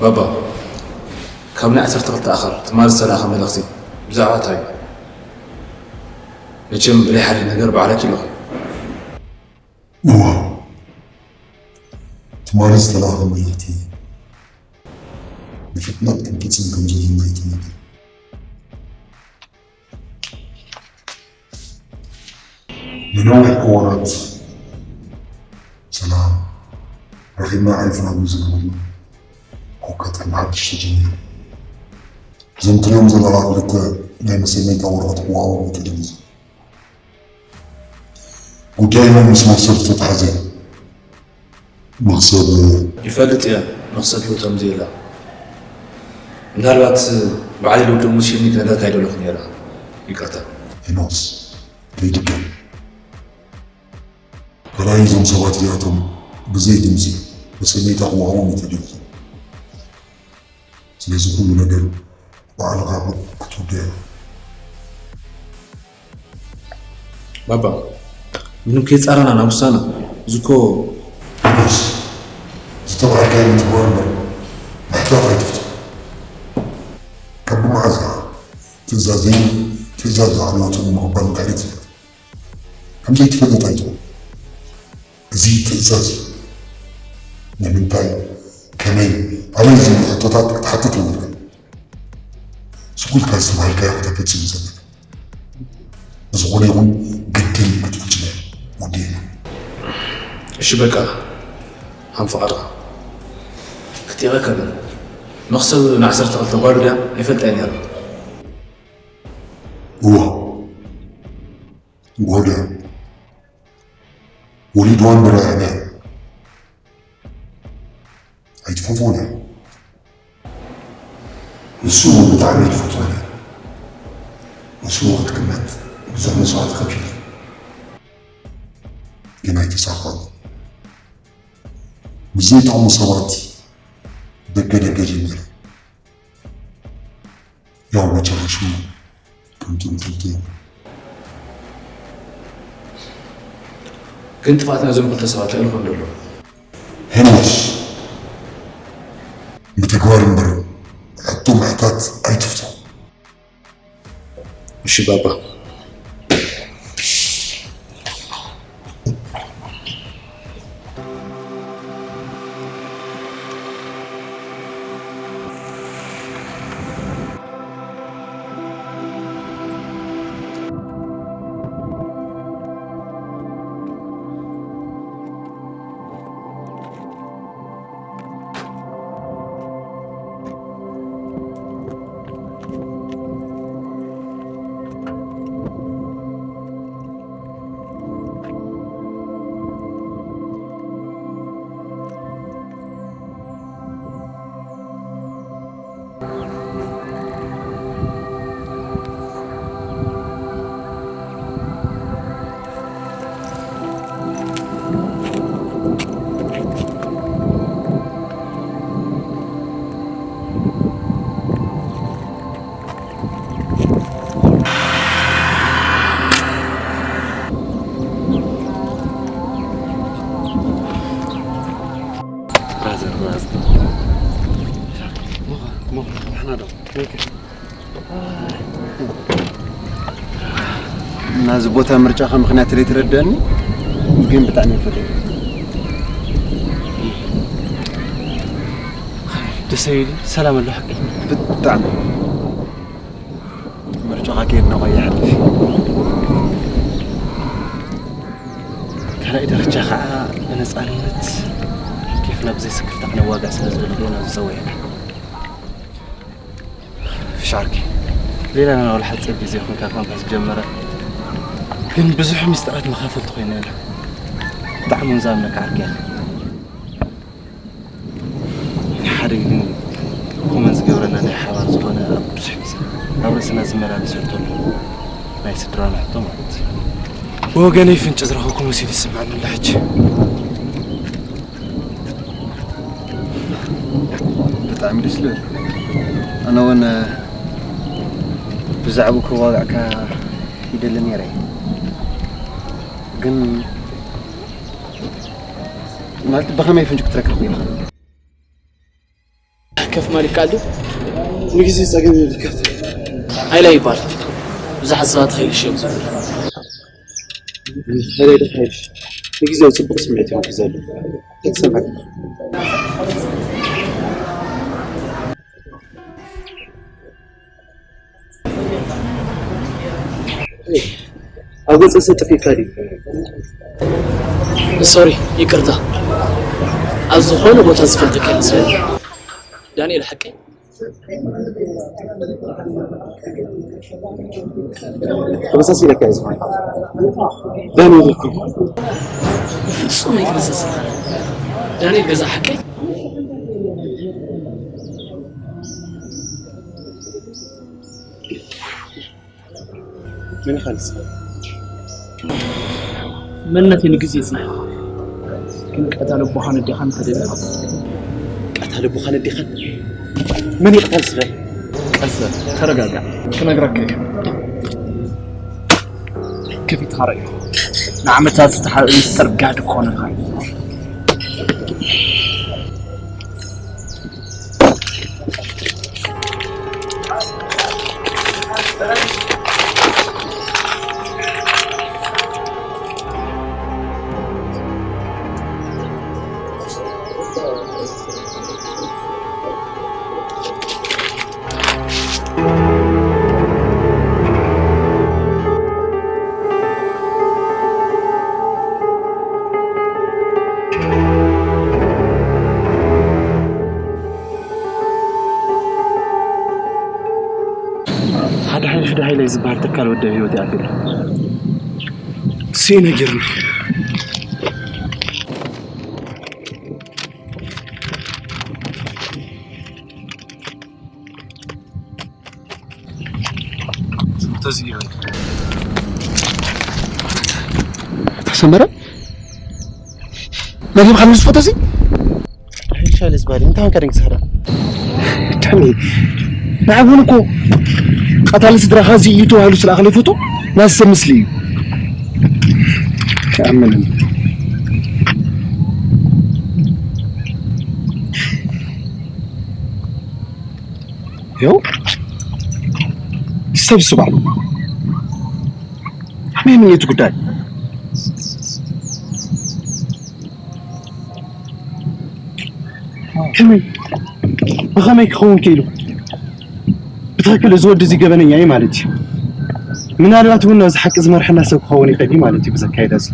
ባባ፣ ካብ ናይ ዓሰርተ ክልተ ኣኻል ትማሊ ዝተላእኸ መልእኽቲ ብዛዕባ እንታይ እዩ? መቸም ብለይ ሓደ ነገር ባዕለኪ ኣለኹ። እዋ፣ ትማሊ ዝተላእኸ መልእኽቲ ብፍጥነት ክንፍጽም ከም ዘለና እዩ ተነጊሩ። ንነዊሕ እዋናት ሰላም ረኺብና ኣይፍናን ዝነበርና ህውከት ከም ሓድሽ ተጀሚሩ። እዞም ትሪኦም ዘለኻ ክልተ ናይ መሰነይታ ወረቐት ክወሃቦም እዩ ተደሊዩ። ጉዳይ እውን ምስ መኽሰብ ዝተተሓዘ እዩ። መኽሰብ ይፈልጥ እየ መኽሰብ ህይወቶም ዘየላ ምናልባት ባዕለይ ልውድእ ሙሴኒ ክነግረካ ይደለኹ ነይረ። ይቅርታ። ሄኖስ ከይድገም ካልኣይ እዞም ሰባት እዚኣቶም ብዘይ ድምፂ መሰነይታ ክወሃቦም እዩ ተደልዩ። ስለዚ ኩሉ ነገር ባዕልኻ ክትውድኦ ባባ ምንም ከይፃረና ናብ ውሳነ። እዚ እኮ ሄኖስ ዝተባሃልካዮ ምትግባር እምበር ምሕታት ኣይትፍቶ። ካብ ብመዓዝ ትእዛዘይ ትእዛዝ ዓብዮትን ምቕባል እንታይ እዩ ትፈልጥ? ከምዘይትፈልጥ ኣይትኹን። እዚ ትእዛዝ እዩ። ንምንታይ፣ ከመይ፣ ኣበይ ዝብል ሕቶታት ክትሓትት የብልካን። ስጉልካ ዝተባሃልካዮ ከተፈፅም እዩ ዘለካ። ብዝኾነ ይኹን ግድን ክትፍፅሞ ወዲእና። እሺ በቃ ሃም ፍቓድኻ ክጥየቐካ ግን መኽሰብ ንዓሰርተ ክልተ ጓሉ ድያ ኣይፈልጣ ነይረ። እዋ ጓዳ ወሊድዋ እምበር ኣሕቢያ ኣይትፈትዎን እያ። ንሱ እውን ብጣዕሚ ኣይትፈትዎን እያ። ንሱ እውን ክትግመት ብዙሕ መስዋእቲ ከፊሉ እዩ። ግን ኣይተሳኸሉ። ምስ ዘይጠቕሙ ሰባት ደገ ደገ ጀሚሩ። ያው መጨረሻው ከምቲ ንፈልጦ እዩ። ግን ጥፋት ናይዞም ክልተ ሰባት ልዕሊ ከም ዘሎ ሄኖስ ምትግባር እምበር ሕቶ ምሕታት ኣይትፍቶ። እሺ ባባ። ናዚ ቦታ ምርጫኻ ምኽንያት ለይትረደኒ ግን ብጣዕሚ ፈትየ። ደስ ይብል ሰላም ኣሎ ሓቂ። ብጣዕሚ ምርጫኻ ከየድነቖ ይሓልፍ። ካልኣይ ደረጃ ከዓ ብነፃነት ኬፍና ብዘይስክፍታ ክነዋግዕ ስለ ዝደሊ ዶ ናዚ ፀዊዐካ። ፍሻርኪ ሌላ ናይ ወላ ሓፂር ግዜ ይኹን ካብ ካምፓስ ጀመረ ግን ብዙሕ ሚስጥራት መኻፈልቲ ኮይነ ኣለ። ብጣዕሚ እውን ዝኣምነካ ዓርኪ ኢኻ። ሓደ ግን ኮመን ዝገብረና ናይ ሓባር ዝኾነ ኣብ ብዙሕ ግዜ ኣብ ርእስና ዝመላለስ ሕቶ ኣሎ። ናይ ስድራና ሕቶ ማለት እዩ። ብወገነይ ፍንጭ ዝረኸብኩ መሲሉ ይስምዓኒ ኣሎ ሕጂ። ብጣዕሚ ደስ ዝብል። ኣነ እውን ብዛዕባኡ ከዋግዕካ ይደሊ ነይረ እዩ። ግን ማለት ብኸመይ ፍንጭ ክትረክብ ይኽእል? ከፍ ማለት ይከኣል ድዩ? ንግዜ ጸገም የብልካን። ሃይለ ይባል። ብዙሓት ሰባት ሃይልሽ እዮም ዝብሉ። ሃይለ ዶ ሃይልሽ? ንግዜኡ ጽቡቕ ስምዒት እዮም ሒዘሉ። ተሰማዕ። ኣብ ገጽ ሰብ ጠፊእካ ድዩ? ሶሪ፣ ይቅርታ። ኣብ ዝኾነ ቦታ ዝፈልጠካ ይመስለኒ። ዳንኤል ሓቀይ? ተመሳሲለካ እየ ዝኾነ። ዳንኤል እኮ። ፍጹም ኣይተመሳሰልካን። ዳንኤል ገዛ ሓቀይ? መን ኢኻ ንስኻ? መንነተይ ንግዜ ጽናሕ። ግን ቀታሊ ኣቦኻን ኣዴኻን እንተደሊኻ። ቀታሊ ኣቦኻን ኣዴኻን? መን ይቕተል ስለ? ቀስ በል፣ ተረጋጋእ። ክነግረካ እየ። ከፊትካ ርኣዮ። ንዓመታት ዝተሓብአ ሚስጥር ጋድ ክኾነልካ እዩ። ሓደ ሓይሊ ሓደ ሓይሊ ዝበሃል ተካል ወደብ ህይወት ይኣክል። ስኢነ ጌርኒ። ተሰመረ መሪም ካብ ንስፎ ተሲ ሓይሻ ለዝባሊ እንታይ ሆንካ ደንግስሓዳ? ዳኒ፣ ንዓይ እውን እኮ ቀታሊ ስድራኻ እዚ እዩ ተባሂሉ ስለኣኸለ ፎቶ ናይ ሰብ ምስሊ እዩ። ክኣምንን። ይኸው ሰብ ስባል። ከመይ ምን እቲ ጉዳይ? ከመይ? ብኸመይ ክኸውን ክኢሉ? ብትኽክል እዚ ወዲ እዚ ገበነኛ እዩ ማለት እዩ። ምናልባት እውን ናብዚ ሓቂ ዝመርሐና ሰብ ክኸውን ይኽእል እዩ ማለት እዩ ብዘካየዳ እዚ።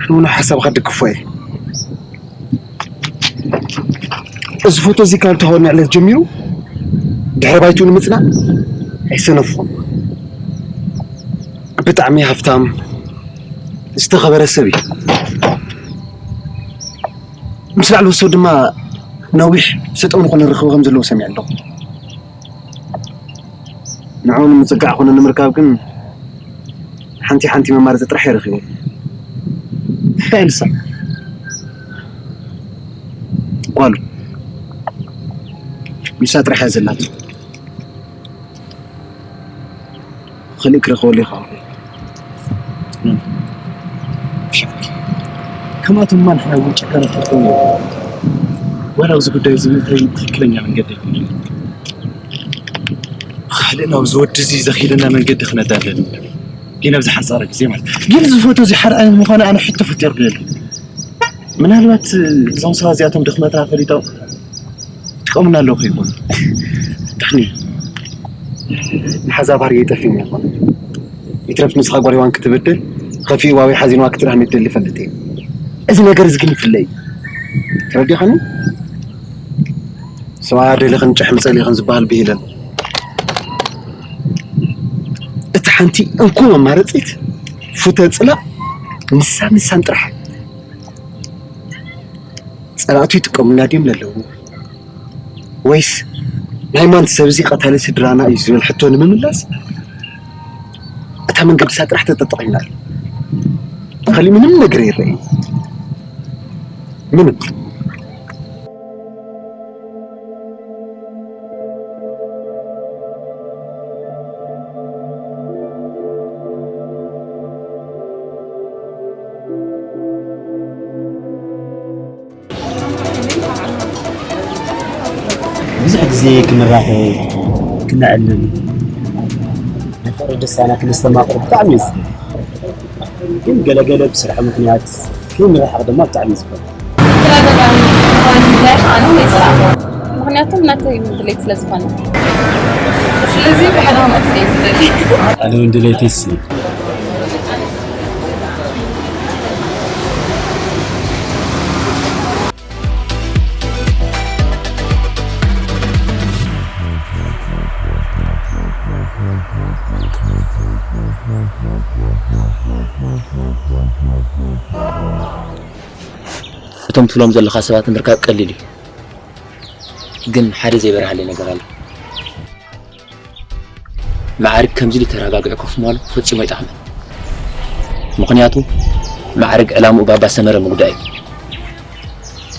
ኣነ እውን ሓሳብካ ድግፎ እየ። እዚ ፎቶ እዚ ካብ ተወርነ ዕለት ጀሚሩ ድሕሪ ባይትኡ ንምጽናዕ ኣይሰነፍኩን። ብጣዕሚ ሃፍታም ዝተኸበረ ሰብ እዩ። ምስ ላዕለዎት ሰብ ድማ ነዊሕ ስጠው ዝኾነ ርኽቢ ከም ዘለዎ ሰሚዐ ኣለኹ። ንዕኡ ንምጽጋዕ ኮነ ንምርካብ ግን ሓንቲ ሓንቲ መማረፂ ጥራሕ እየ ረኺበ። እንታይ ንሳ? ጓሉ ንሳ ጥራሕ እያ ዘላቶ። ካልእ ክረኽበሉ ይኽእል። ከምኣቶም ማን ሓያውን ጨካናት ክትኮኑ። ዋላ ኣብዚ ጉዳይ እዚ እንታይ ትኽክለኛ መንገዲ ኣይኮነን። ካልእ ናብዚ ወዲ እዚ ዘኽይደና መንገዲ ክነዳለን። ግን ኣብዚ ሓጻረ ግዜ ማለት ግን እዚ ፎቶ እዚ ሓደ ዓይነት ምዃኑ ኣነ ሕቶ ፈጢሩለይ ኣሎ። ምናልባት እዞም ሰባት እዚኣቶም ድኽመትና ፈሊጦም ይጥቀሙና ኣለዉ ከይኮኑ። ዳኒ፣ ንሓዛ ባህሪ የጠፊና ይኾን። ይትረፍ ንስኻ ጓል ሄዋን ክትበድል፣ ከፊእዋ ወይ ሓዚንዋ ክትርሃን ይደሊ ይፈልጥ እየ። እዚ ነገር እዚ ግን ይፍለ እዩ። ተረዲኻኒ? ሰብኣያ ደሊኽን ጭሕሚ ጸሊኽን ዝበሃል ብሂለን። እቲ ሓንቲ እንኮ መማረጺት፣ ፉተ ጽላእ፣ ንሳ ንሳን ጥራሕ። ጸላእቱ ይጥቀሙና ድዮም ለለዉ? ወይስ ናይ ማን ሰብ እዚ ቀታሊ ስድራና እዩ ዝብል ሕቶ ንምምላስ እታ መንገዲ እሳ ጥራሕ ተጠቂምና። ካልእ ምንም ነገር የረኣይ። ምንም። ግዜ ክንራኸብ፣ ክነዕልል፣ ናይ ፍቕሪ ደስታና ክነስተማቕር ብጣዕሚ እዩ ዝደሊ። ግን ገለገለ ብስራሕ ምኽንያት ክንራኸብ ድማ ብጣዕሚ እዩ ዝፈቱ። ተደጋጋሚ እዋን ድላይኻ ኣነ ወይ ስራሕ? ምኽንያቱም ናተይ ድሌት ስለ ዝኾነ። ስለዚ ብሕደ ክመጽእ እየ ዝደሊ። ኣነ እውን ድሌተይ እሱ እዩ። እቶም ትብሎም ዘለኻ ሰባት ምርካብ ቀሊል እዩ፣ ግን ሓደ ዘይበርሃለይ ነገር ኣሎ። መዓርግ ከምዚ ኢሉ ተረጋጊዑ ኮፍ ምባሉ ፈጺሙ ኣይጠቕምን። ምኽንያቱ መዓርግ ዕላምኡ ባባ ሰመረ ምጉዳእ እዩ።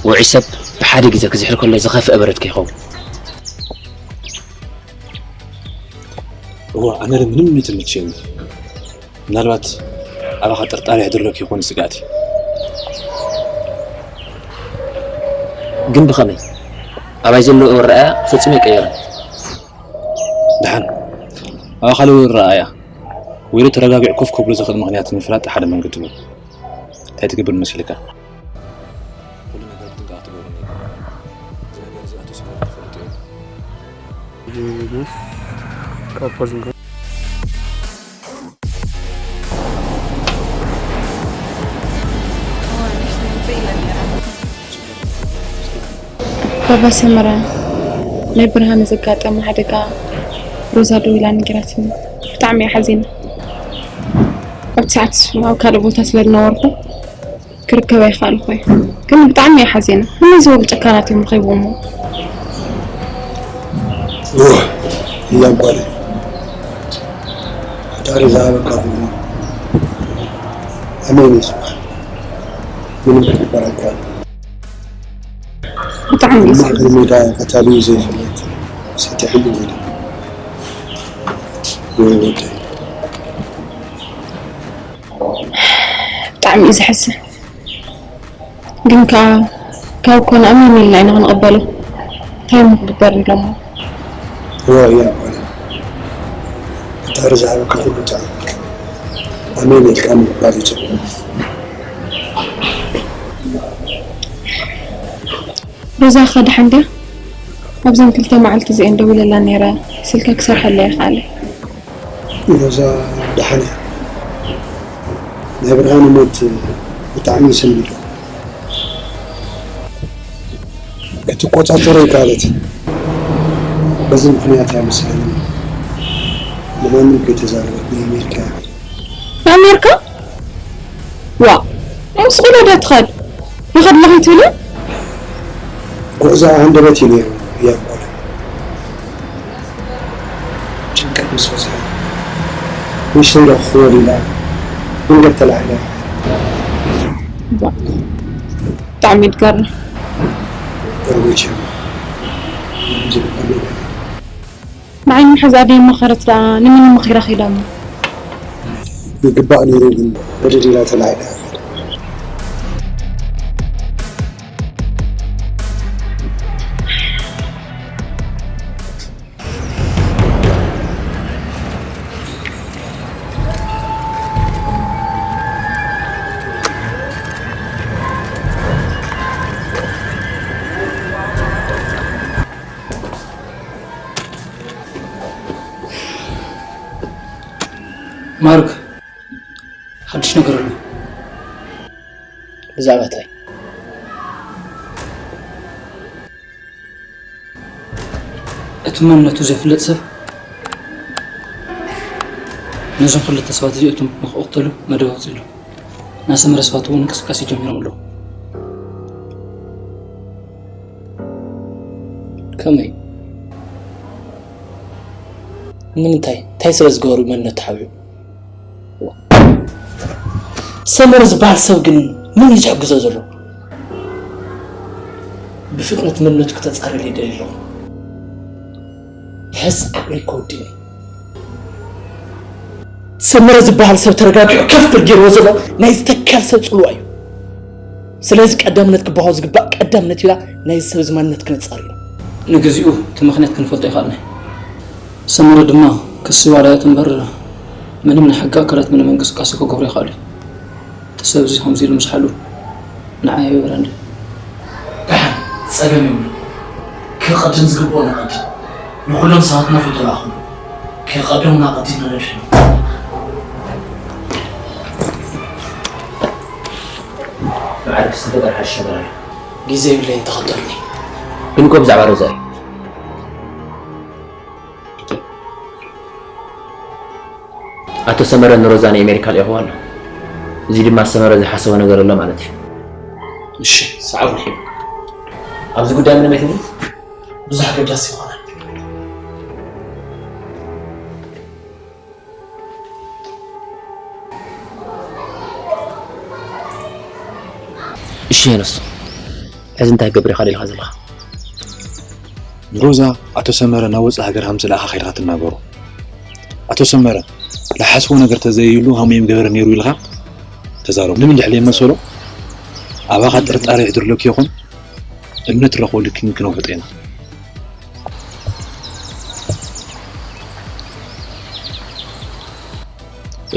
ውዑይ ሰብ ብሓደ ግዜ ክዝሕል ከሎ ዝኸፍአ በረድ ከይኸውን። እዋ ኣነ ምንም ይትምችየኒ። ምናልባት ኣባኻ ጥርጣሬ የሕድረለኪ ይኾን ስግኣት። ግን ብኸመይ? ኣባይ ዘለዎ ኣረኣእያ ፈጺሙ ኣይቀየረን። ደሓን ኣባኻ ለውጥ ረኣያ ወይለ ተረጋጊዑ ኮፍ ከብሎ ዝኽእል ምኽንያት ንምፍላጥ ሓደ መንገዲ ኣሎ። እንታይ ትገብር መሲልካ? ኩሉ ነገር ብጥንቃቐ ትገብሮ ነይሩ። እዚ ነገር እዚ ኣቶ ሰለሞን ይፈልጦ እዩ። ባባ ሰመረ ናይ ብርሃነ ዘጋጠመ ሓደጋ ሮዛ ደዊላ ነጊራትኒ። ብጣዕሚ እያ ሓዚና። ኣብቲ ሰዓት እሱ ኣብ ካልእ ቦታ ስለ ዝነበርኩ ክርከብ ኣይከኣልኩ እየ። ግን ብጣዕሚ እያ ሓዚና። ከመይ ዝበሉ ጨካናት እዮም ረኺብዎሞ? ሩሕ ህያብ ጓለይ፣ ፈጣሪ ዝሃበካ ኩሉ ኣሜን እዩ ዝበሃል። ምንም ክግበር ኣይከኣልን። ብጣዕሚ እዩ ማእከል ሜዳ ቀታሊኡ ዘይፈልጥ ሰጢሑ ዘይደሊ ወይ ወደይ ብጣዕሚ እዩ ዘሕዝን። ግን ከኣ ካብ ኮነ ኣሜን ኢልና ኢና ክንቕበሎ። እንታይ እሞ ክግበር ኢሎሞ? እዋ እያ ጓለይ፣ ፈጣሪ ዝሃበካ ኩሉ ጥዑም ኣሜን ኢልካ ምቕባል እዩ ጽቡቕ። ሮዛ ከ ደሓን ድያ? ኣብዘን ክልተ መዓልቲ እዚኤን ደዊለላ ነይረ፣ ስልካ ክሰርሐላ ኣይከኣለን። ሮዛ ደሓን እያ። ናይ ብርሃነ ሞት ብጣዕሚ እዩ ሰንቢዱ። ክትቆጻጸሮ ኣይከኣለትን። በዚ ምኽንያት እያ መሰለኒ ንማንም ከይተዛረበት ናይ ኣሜሪካ እያ። ንኣሜሪካ? ዋእ፣ ምስ ቁኖ ዶ ትኸድ? ይኸድ ኣለኹ ትብሊ? ጉዕዞ ሃንደበት እዩ ነይሩ እያ ጓለይ። ጭንቀት ምስ በዝሐ ንእሽተይ ዶ ክኽወል ኢላ መንገድ ተላዒላ እያ። ብጣዕሚ እዩ ዝገርም። ጎረቤት እዮም። ዝግበር ነገር እዩ። ንዓይ ምሓዛ ደይ መኸረት ደኣ ንመን መኺራ ኺዳ እሞ? ይግባእ ነይሩ ግን በደል ኢላ ተላዒላ እያ። ማርክ፣ ሓድሽ ነገር ኣሎ። ብዛዕባ እንታይ? እቲ መንነቱ ዘይፍለጥ ሰብ ነዞም ክልተ ሰባት እዚኣቶም ንክቕተሉ መደብ ኣውፂኡ ኣሎ። ናይ ሰመረ ሰባት እውን እንቅስቃሴ ጀሚሮም ኣለዉ። ከመይ? ንምንታይ? እንታይ ስለ ዝገበሩ መንነቱ ሓብኡ? ሰመረ ዝበሃል ሰብ ግን መን እዩ ዝሕግዞ ዘሎ? ብፍጥነት መንነቱ ክተጻርየለይ ይደሊ ኣለኹ። ሕስ ዓቕሊ ከወድኒ። ሰመረ ዝበሃል ሰብ ተረጋጊዑ ከፍ ክብል ገይርዎ ዘሎ ናይዚ ተካል ሰብ ጽልዋ እዩ። ስለዚ ቀዳምነት ክበሃው ዝግባእ ቀዳምነት ኢላ ናይዚ ሰብ እዚ ማንነት ክነጻርዮ። ንግዚኡ እቲ ምኽንያት ክንፈልጦ ይኸኣልና እዩ። ሰመረ ድማ ክሲ ዋላ እምበር ምንም ናይ ሕጊ ኣካላት ምንም እንቅስቃሴ ክገብሩ ይኸኣሉ እዩ። እቲ ሰብ እዚ ከምዚ ኢሉ ምስሓሉ ንዓይ ኣይበረኒ። ደሓን ጸገም የብሉን። ክቐድም ዝግብኦ ንቐድም። ንኹሎም ሰባትና ፎቶ ለኣኹ። ከይቐደሙና ቀዲምና ነድሕኖም። መዓርግ ዝተፈጠረ ሓድሽ ነገር ኣሎ። ግዜ የብለይን፣ ተኸተሉኒ። ግን እኮ ብዛዕባ ሮዛ እዩ። ኣቶ ሰመረ ንሮዛ ናይ ኣሜሪካ ልኢኽዋ ኣሎ። እዚ ድማ ሰመረ ዝሓሰቦ ነገር ኣሎ ማለት እዩ። እሺ፣ ሰዓቡኒ። ኣብዚ ጉዳይ ምንም ኣይትብሉ? ብዙሕ ኣገዳሲ ይኾናል። እሺ ሄኖስ፣ ሕዚ እንታይ ክገብር ኢኻ ደሊኻ ዘለኻ? ንሮዛ ኣቶ ሰመረ ናብ ወጻኢ ሃገር ሃም ዝለኣኻ ከይድካ ትናገሮ። ኣቶ ሰመረ፣ ዝሓስቦ ነገር ተዘይህሉ ሃሙ እዮም ገበረ ነይሩ ኢልካ ተዛረቡ። ንምንድሕለይ መሰሎ ኣባኻ ጥርጣሬ ይሕድርለኪ ይኹን፣ እምነት ትረኽበሉ ኪን ክነውሕጦ ኢና።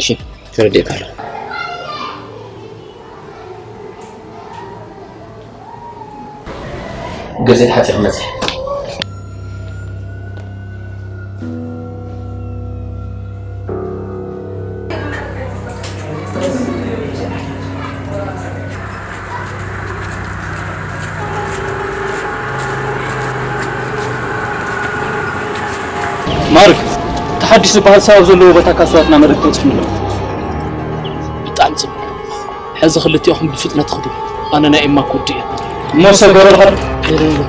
እሺ፣ ተረዲእካ ኣለኹ። ገዜ ተሓጺኹ መጽእ። ማርክ፣ እቲ ሓድሽ ዝበሃል ሰብ ኣብ ዘለዎ ቦታ ካብ ሰባትና መልእኽቲ በጺሑኒ ኣሎ። ብጣዕሚ ጽቡቕ። ሕዚ ክልቲኦኹም ብፍጥነት ትኽዱ። ኣነ ናይ ኤማ ክውድእ እየ። እሞ ሰብ ገበረ ኣለኻ ዶ? የለ፣ የለ።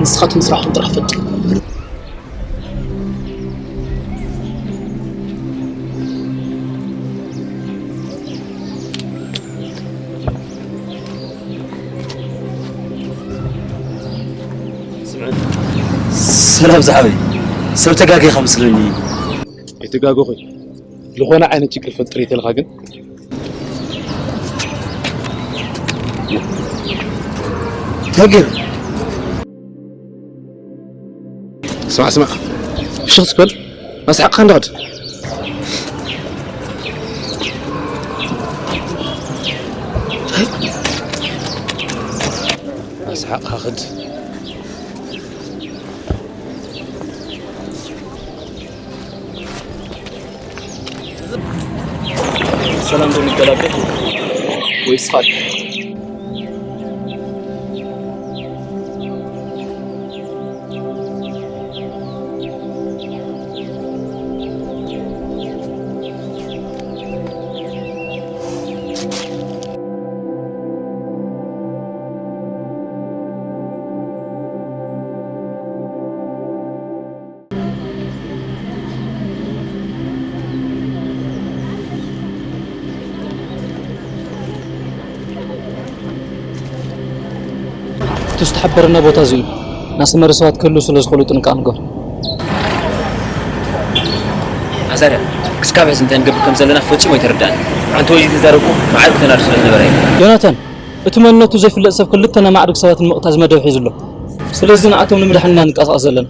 ንስኻትኩም ስራሕኩም ጥራሕ ፈጽሙ። ሰላም ዝሓወይ፣ ሰብ ተጋጊኻ መስለኒ። ኣይተጋገኹ። ዝኾነ ዓይነት ችግር ፈጥር ይተልኻ ግን ተግር ስማዕ ስማዕ፣ ፍሽኽ ትበል። ኣስሓቕካ እንዳኽድ። ኣስሓቕካ ኽድ። ሰላም ዶ ንገላገል ወይስ ኻል? እቲ ዝተሓበረና ቦታ እዚ እዩ። ናሰመረ ሰባት ክህልዉ ስለ ዝኽእሉ ጥንቃቕ ንገር። ኣዛርያ፣ ክስካብ ሕዚ እንታይ ንገብር ከም ዘለና ፈጺሙ ኣይተረዳእን። ሓንቲ ወይ ዝተዛረብኩ መዓርግ ተናዱ ስለ ዝነበረ እዩ። ዮናታን፣ እቲ መንነቱ ዘይፍለጥ ሰብ ክልተ ናይ ማዕርግ ሰባት ንምቕታል መደብ ሒዙ ኣሎ። ስለዚ ንኣቶም ንምድሓን ኢና ንንቀሳቐስ ዘለና።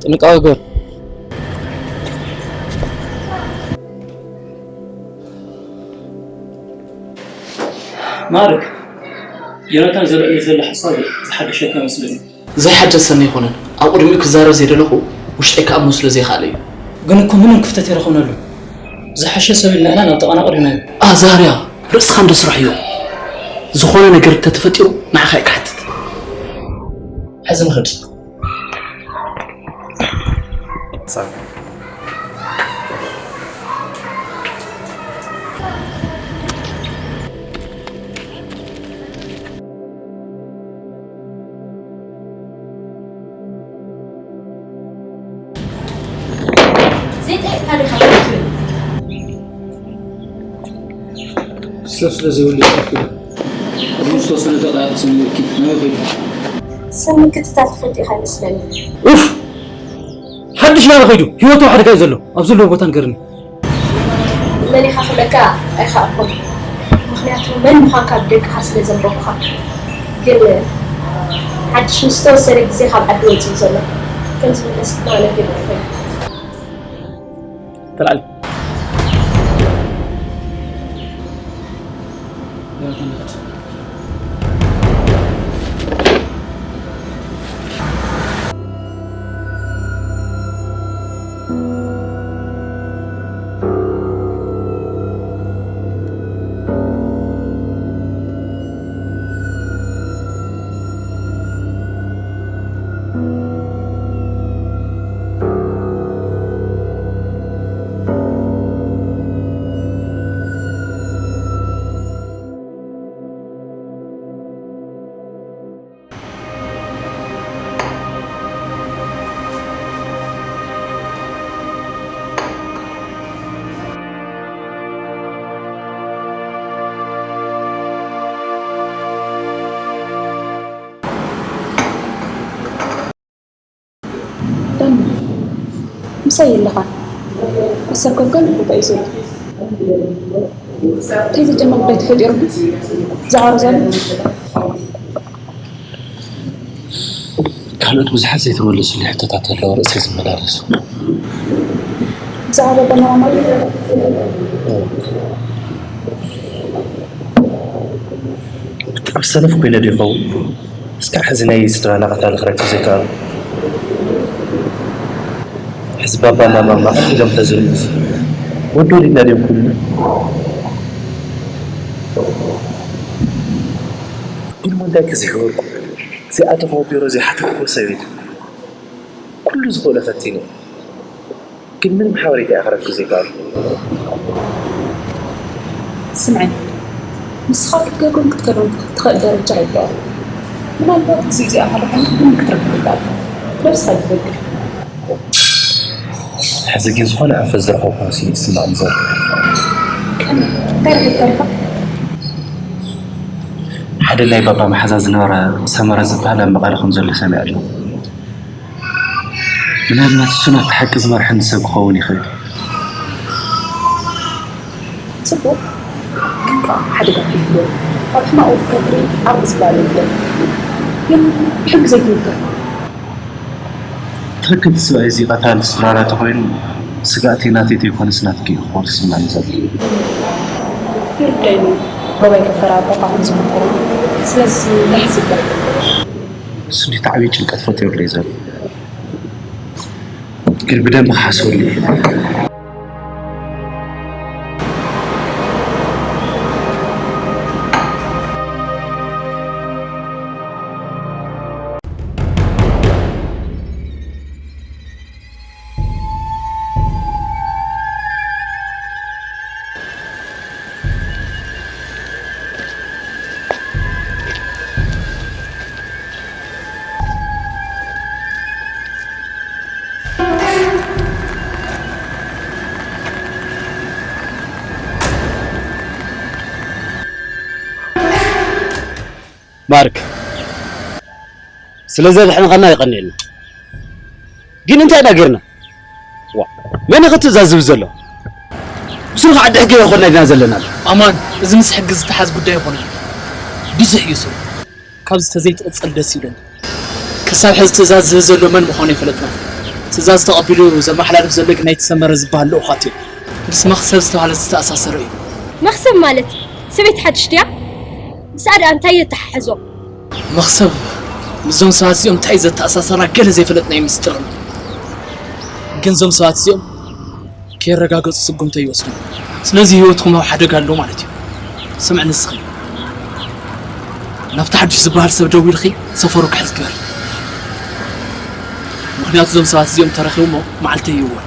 ጥንቃቐ ግበር። ማርክ፣ ዮናታን ዘልዕሎ ዘሎ ሓሳብ ዝሓደሸካ ይመስለኒ። ዘይሓደሰኒ ኣይኮነን። ኣብ ቅድሚኡ ክዛረብ ዘይደለኹ ውሽጠይ ክኣምኖ ስለ ዘይከኣለ እዩ። ግን እኮ ምንም ክፍተት ኣይረኸብናሉን። ዝሓሸ ሰብ ኢልና ኢና ናብ ጥቓና ኣቕሪብናዮ። ኣዛርያ፣ ርእስኻ እንዶ ስራሕ እዮ። ዝኾነ ነገር እንተተፈጢሩ ንዓኻ እየ ክሓትት። ሕዚ ንኽድ። ዘይጠየቅካ ዲኻ ትብል? ሰብ ስለ ዘይብሉ ይኸፍል። ቅድሚ ዝተወሰነ ደቂቃ ተሰሚዑኪ ናበይ ኸይዱ? ሰብ ምክትታል ትፈቱ ኢኻ ይመስለኒ። ኡፍ! ሓድሽ ናበይ ኸይዱ? ህይወቱ ኣብ ሓደጋ እዩ ዘሎ። ኣብ ዘለዎ ቦታ ንገርኒ። መን ኢኻ ክብለካ ኣይኸኣልኩን። ምኽንያቱ መን ምዃንካ ብደቅኻ ስለ ዘንበብኩኻ። ግን ሓድሽ ምስ ተወሰነ ግዜ ካብ ዓዲ ወፂኡ ዘሎ። ከም ዝምለስ ድማ ነገር ይኽእል። ተላዓል። ዳኒ፣ ምሳይ የለኻን። ኣሰር ኮንካ እንታይ እዩ ዘሎ? እንታይ ዝጨነቕ ጉዳይ ተፈጢሩ? ዛዕባ ሮዛ ዶ? ካልኦት ብዙሓት ዘይተመለሱልይ ሕቶታት ኣለዉ ርእሰይ ዝመላለሱ። ብዛዕባ ባባ ማማ ማለት? ብጣዕሚ ሰነፍ ኮይነ ዶ ይኸውን? እስካዕ ሕዚ ናይ ስድራና ቀታሊ ክረክብ ዘይከኣልኩ። ሕዚ ባባና ማማ ኢሎም ተዝብሉ ወዲ ወሊድና ድዮም ክብሉና? ግን እሞ እንታይ ክዝገብርኩ? ዘይኣተኹዎ ቢሮ ዘይሓተትኩዎ ሰብ የለን። ኩሉ ዝኽእሎ ፈቲነ። ግን ምንም ሓበሬታ እየ ክረክብ ዘይከኣልኩ። ስምዐኒ፣ ንስኻ ክትገብሮን ክትገብሮን ትኽእል ደረጃ ኣይበቕዕን። ምናልባት ግዜ እዚኣ ሓደ ዓይነት ግን ክትረክብ ይከኣል። ነብስኻ ይትበግር። ሕዚ ግን ዝኾነ ኣንፈት ዝረኸብኩ መሲሉ ይስምዓኒ ዘሎ። ከመይ? እንታይ ረኺብካ ኢኻ? ሓደ ናይ ባባ መሓዛ ዝነበረ ሰመረ ዝበሃል ኣብ መቐለ ከም ዘሎ ሰሚዐ ኣለኹ። ምናልባት እሱ ናብቲ ሓቂ ዝመርሐኒ ሰብ ክኸውን ይኽእል። ጽቡቕ፣ ግን ከኣ ሓደጋ ክህልዎ፣ ኣብ ሕማቕ ወፍሪ ዓቕሊ ዝበሃል የለን። ግን ብሕጊ ዘይትምከር። ትኽክል፣ እቲ ሰብኣይ እዚ ቀታሊ ስድራና ተኾይኑ ስግኣተይ ናተይ ተይኮነስ ናትኪ እዩ ክኸውን ዝስምዓኒ ዘሎ። ይርዳይኒ፣ ባባይ ከፈራርሖ ከም ዝሞከሩ። ስለዚ ንሕስብ። እሱ እንዴት ዓብዪ ጭንቀት ፈጢሩለይ ዘሎ። ግን ብደንቢ ክሓስበሉ እየ። ማርክ፣ ስለ ዘድሕንኻና የቐንየልና። ግን እንታይ ኢና ጌርና? ዋ፣ መን እዩ ትእዛዝ ዝህብ ዘሎ? ብስሩ ከዓ ዓዲ ሕጊ ኣይኮንና ኢና ዘለና። ኣማን፣ እዚ ምስ ሕጊ ዝተሓዝ ጉዳይ ኣይኮነን። ብዙሕ እዩ ስሩ። ካብዚ ተዘይትቕጽል ደስ ይብለኒ። ክሳብ ሕዚ ትእዛዝ ዝህብ ዘሎ መን ምዃኑ ኣይፈለጥናን። ትእዛዝ ተቐቢሉ ዘመሓላልፍ ዘሎ ግን ናይቲ ሰመረ ዝበሃል ልኡኻት እዩ። ምስ መኽሰብ ዝተባህለ ዝተኣሳሰረ እዩ። መኽሰብ ማለት ሰበይቲ ሓድሽ ድያ? ምስኣ ደኣ እንታይ የተሓሕዞ? መኽሰብ ምስዞም ሰባት እዚኦም እንታይ ዘተኣሳሰራ ገለ ዘይፈለጥናዮ ምስጢር ኣሎ። ግን እዞም ሰባት እዚኦም ከየረጋገጹ ስጉምቲ ይወስዱ። ስለዚ ህይወትኩም ኣብ ሓደጋ ኣሎ ማለት እዩ። ስምዕ ንስኺ ናብቲ ሓድሽ ዝበሃል ሰብ ደዊልኺ ሰፈሩ ክሕዝ ግበር። ምኽንያቱ እዞም ሰባት እዚኦም ተረኺቡ እሞ መዓልቲ ይእወን።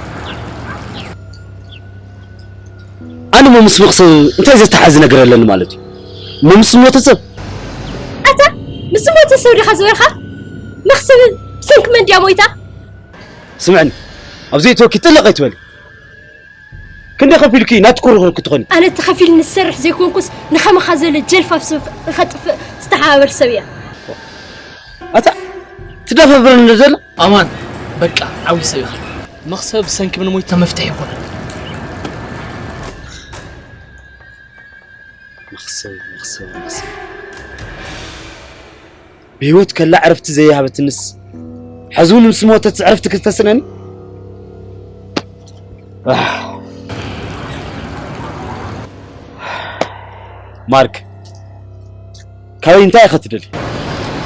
ኣነ እሞ ምስ መኽሰብ እንታይ ዘተሓዝ ነገር ኣለኒ ማለት እዩ? እሞ ምስ ዝሞተ ሰብ? ኣታ ምስ ዝሞተ ሰብ ዲኻ ዝበልካ? መኽሰብ ብሰንኪ መን ድያ ሞይታ? ስምዕኒ፣ ኣብዚ እቶኪ ጥልቕ ኣይትበሊ። ክንደይ ከፊልኪ ናትኩ ርኽርክ ትኾኒ? ኣነ ተኸፊልኒ ዝሰርሕ ዘይኮንኩስ ንኸምኻ ዘለ ጀልፋፍ ሰብ ንኸጥፍእ ዝተሓባበር ሰብ እየ። ኣታ ትደፋፍረኒ ዘሎ? ኣማን በቃ ዓብዪ ሰብ ኢኻ። መኽሰብ ብሰንኪ ምን ሞይታ መፍትሒ ይኾነን። መኽሰብ መኽሰብ መኽሰብ ብህይወት ከላ ዕረፍቲ ዘይሃበትንስ፣ ሕዚ እውን ምስ ሞተት ዕረፍቲ ክትተስእነኒ? ኣህ። ማርክ፣ ካበይ እንታይ ኢኻ ትደሊ?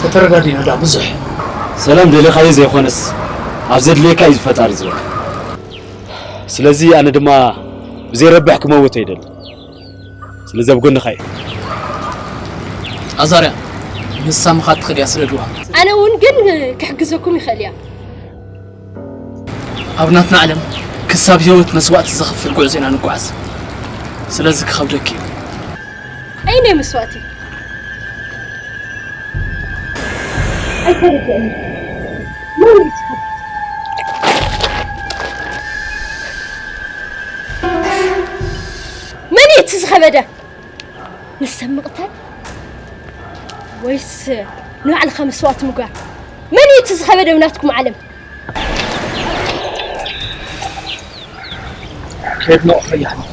ከተረዳዲእና ደኣ ብዙሕ። ሰላም ደሊኻዮ ዘይኮነስ፣ ኣብ ዘድልየካ እዩ ፈጣሪ ዝበካ። ስለዚ ኣነ ድማ ብዘይረብሕ ክመውት ኣይደልን። ስለዚ ኣብ ጎንኻ እየ። ኣዛርያ፣ ንሳ ምኻድ ትኽእል እያ፣ ስደድዋ። ኣነ እውን ግን ክሕግዘኩም ይኽእል እያ። ኣብ ናትና ዓለም ክሳብ ህይወት መስዋእቲ ዘኽፍል ጉዕዞ ኢና ንጓዓዝ። ስለዚ ክኸብደኪ እዩ። ኣየናይ መስዋእቲ? ኣይተረድአኒ። መን እዩ እቲ ዝኸብድ? መን እዩ እቲ ዝኸበደ? ንሰብ ምቕታል ወይስ ንባዕልኻ መስዋእቲ ምግባር? መን እዩ እቲ ዝኸበደ ኣብ ናትኩም ዓለም? ከየድነቑኻ ይሓልፉ።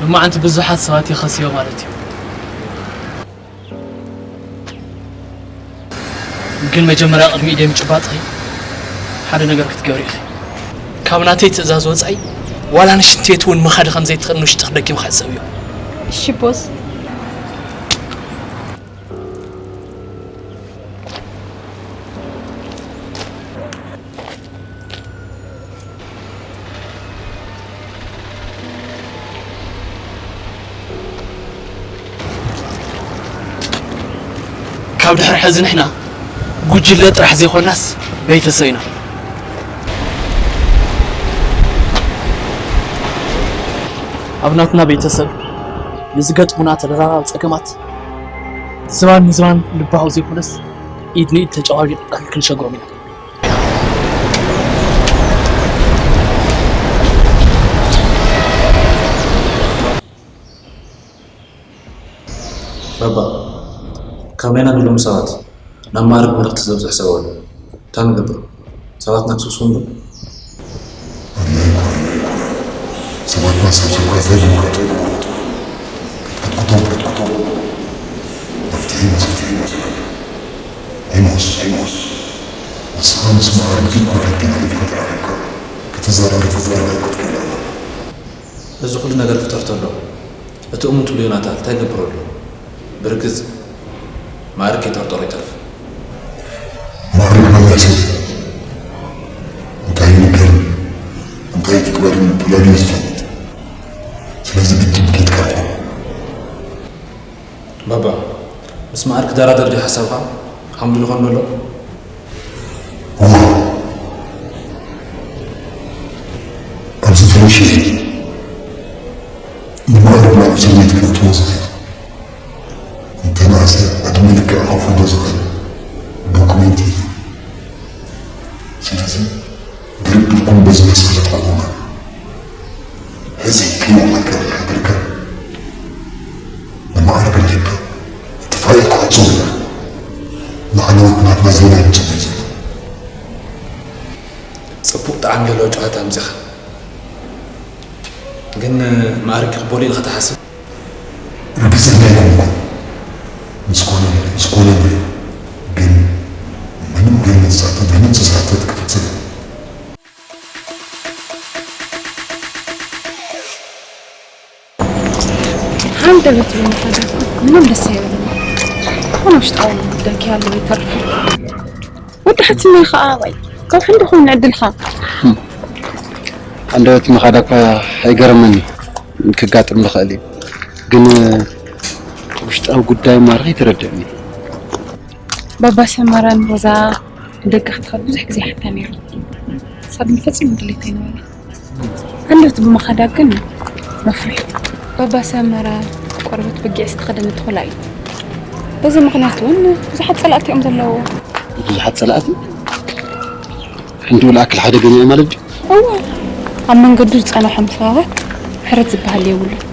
ሎማዓንቲ ብዙሓት ሰባት ይኸስዮ ማለት እዩ። ግን መጀመርያ ቅድሚ ኢደይ ምጭባጥኺ ሓደ ነገር ክትገብሪ ኢኺ። ካብ ናተይ ትእዛዝ ወጻኢ ዋላ ንሽንቲ ቤት እውን ምኻድ ከም ዘይትኽእል ንውሽጥኺ ደጊምካ ሕሰብዮ። እሺ ቦስ። ካብ ድሕሪ ሕዚ ንሕና ጉጅለ ጥራሕ ዘይኮናስ ቤተሰብ ኢና። ኣብ ናትና ቤተሰብ ንዝገጥሙና ተደራራቢ ጸገማት ዝባን ንዝባን ልባዊ ዘይኮነስ ኢድ ንኢድ ተጨባቢጥና ክንሸግሮም ኢና። ባባ፣ ካብ ናይና ንሎም ሰባት ናብ ማዕርግ መልእኽቲ ዘብጽሕ ሰብ ኣሎ። እንታይ ንገብር? ሰባትና ክስስዎም ዶ? ኣድላይ እኮ፣ ኣድላይ እኮ። ሰባትና ሰብ ሰብካ እንታይ ይምረጡ? ክትኩቶም፣ ክትኩቶም። መፍትሒ ይመስል፣ መፍትሒ ይመስል። ሄኖስ፣ ሄኖስ። ንስኻ ምስ ማዕርግ ዘይኮነ ሕጊ ናበይ ትፈጥራ? ክትዛረብ፣ ክትዛረብ፣ ክትዛረብ። እዚ ኩሉ ነገር ክፍጠር ተሎ፣ እቲ እሙን ትብሎ ዮናታን እንታይ ይገብር ኣሎ? ብርግጽ ማዕርግ ከይጠርጠሮ ይተርፍ። ማዕርግ መላእ ሰብ እንታይ ይንገርን እንታይ ይትግበርን ብላዕሊ እዩ ዝፈልጥ። ስለዚ ግድን ከይትቀርቦ። ባባ፣ ምስ ማዕርግ ክደራደር ድዩ ሓሳብካ? ሓምዱ ዝኾን ዘሎ? እዋ፣ ኣብዚ ፈረሽ ንማዕርግ ናብ እስር ቤት ክእትዎ ዝኽእል፣ እንተነኣሰ ዕድመ ልክዕ ከፍርዶ ዝኽእል ዶክመንት እዩ። ስለዚ ድርድርኩም በዚ መሰረት ኣቑመ። ሕዚ ከይወዓልካ ሓቢርካ ንማዕርግ ንሕቶ እቲ ፋይል ክዕጾ ኢልና። ላዕለዎት ናትና ዜና ይምጽእ እዩ ዘሎ። ጽቡቕ ጣዕሚ ዘለዎ ጨዋታ ኣምጺኻ። ግን ማዕርግ ይቕበሎ ኢልካ ትሓስብ? ርግጸኛ ኣይኮንኩን። ምስ ኮነ፣ ምስ ኮነ ግን ምንም ገይሩ ዝሓተት፣ ምንም ዝሓተት ክፍጽም። ሃንደበት ብምዃዳ ምንም ደስ ኣይበለኒ። ኮነ ውሽጣዊ ጉዳይ ከይሃለወ ይተርፍ። ወዲ ሓትነይ ኸኣ፣ ዋይ፣ ካብ ሕንዲ ኮይኑ ዕድልኻ። ሃንደበት ምኻዳ እኳ ኣይገርመኒ፣ ክጋጥም ዝኽእል እዩ። ግን ውሽጣዊ ጉዳይ ማርኺ ትረድእኒ። ባባ ሰመራን ሮዛ ደገ ክትኸድ ብዙሕ ግዜ ሓታ ነይሩ። ንሳ ግን ፈጺሙ ድሌታ ኣይነበራ። ሃንደበት ብምኻዳ ግን መፍርሒ። ባባ ሰመረ ቆርበት በጊዕ ዝተኸደነ ተኹላ እዩ። በዚ ምኽንያት እውን ብዙሓት ጸላእቲ እዮም ዘለውዎ። ብዙሓት ጸላእቲ? ክንድኡ ዝኣክል ሓደገኛ እዩ ማለት ድዩ? እወ፣ ኣብ መንገዱ ዝጸንሖም ሰባት ምሕረት ዝበሃል የብሉን።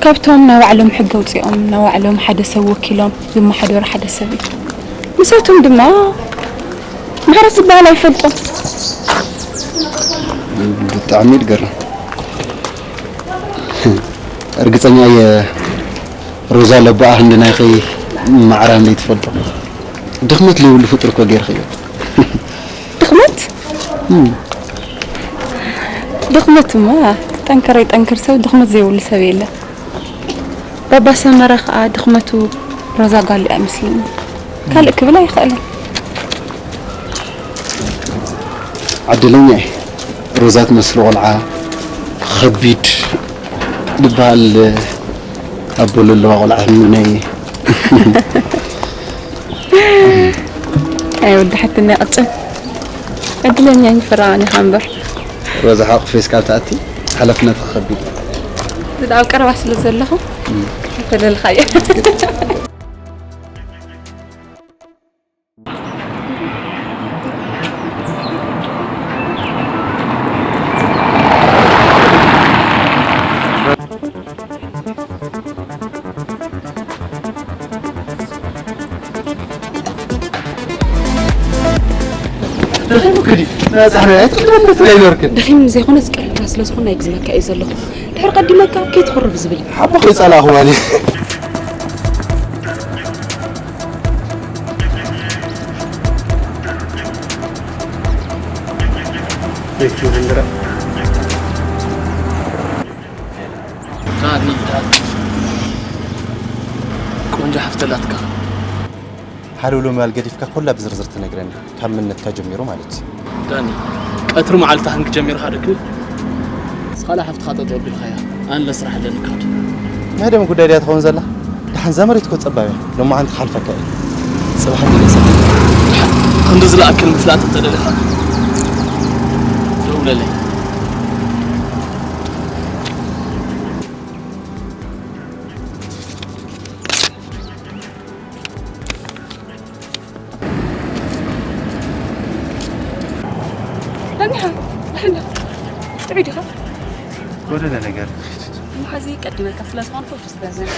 ካብቶም ናይ ባዕሎም ሕጊ ኣውጺኦም፣ ናይ ባዕሎም ሓደ ሰብ ወኪሎም ዝመሓደሩ ሓደ ሰብ እዩ። ንሳቶም ድማ ምሕረት ዝበሃል ኣይፈልጦም። ብጣዕሚ እዩ ዝገርም። እርግጸኛ እየ ሮዛ ለባኣ ክንዲ ናይኺ ማዕራን ዘይትፈልጦ ድኽመት ዘይብሉ ፍጡር እኮ ጌርክዮ። ድኽመት? ድኽመትማ ጠንከረ ይጠንክር ሰብ ድኽመት ዘይብሉ ሰብ የለን። ባባ ሰመረ ከዓ ድኽመቱ ሮዛ ጓል እያ ይመስለኒ። ካልእ ክብል ኣይኽእልን። ዕድለኛ እየ። ሮዛ ትመስል ቆልዓ ከቢድ ዝበሃል ኣቦ ለለዋ ቆልዓ ህምነይ። ኣይ ወዲ ሓትነ ቅጭን ዕድለኛ ይፈራኒ እምበር። ሮዛ ሓቕፈ እስካብ ትኣቲ ሓላፍነትኻ ከቢድ እዩ። እቲ ኣብ ቀረባ ስለ ዘለኹ እም። ክተለልኻዮ። ደኺሙኪ ድዩ? መብዛሕትኡ ኣይትብልኒ ትብለይ ነበርክን። ደኺም ዘይኮነስ ቀሪብካ ስለ ዝኾነ ኣይግዝመካ እየ ዘለኹ። ድሕሪ ቀዲመካ ከይትኹርብ ዝብል። ሓቦ ከይጸላእኹ ማለት። ቤት መሃንድራ። ዳኒ፣ ዳኒ። ቆንጆ ሓፍቲ ኣላትካ። ሓደ ውሎ ምባል ገዲፍካ ኩላ ብዝርዝር ትነግረኒ፣ ካብ መንነትካ ጀሚሩ ማለት እዩ። ዳኒ፣ ቀትሪ መዓልቲ ሃንግ ጀሚርካ ዶ ክብል? ንስኻ ሓፍትኻ ጠጠው ኣቢልካያ፣ ኣነ ለስራሕ ኣለኒ ክኸድ። ናይ ደም ጉዳይ ድያ ትኸውን ዘላ? ደሓን እዛ መሬት እኮ ጸባብ እያ፣ ሎማዓንቲ ክሓልፈካ እየ። ጽባሕ ዕድል የሰ-። ደሓን፣ ክንዲ ዝለኣክል ምፍላጥ እንተደሊኻ፣ ደውለለይ። ዳኒኻ፣ ዳኒኻ፣ ጥዑይ ዲኻ? ጎደለ ነገር። እሞ ሕዚ ቀዲመካ ስለ ዝኾንኩ፣ ውስጥ በዘን።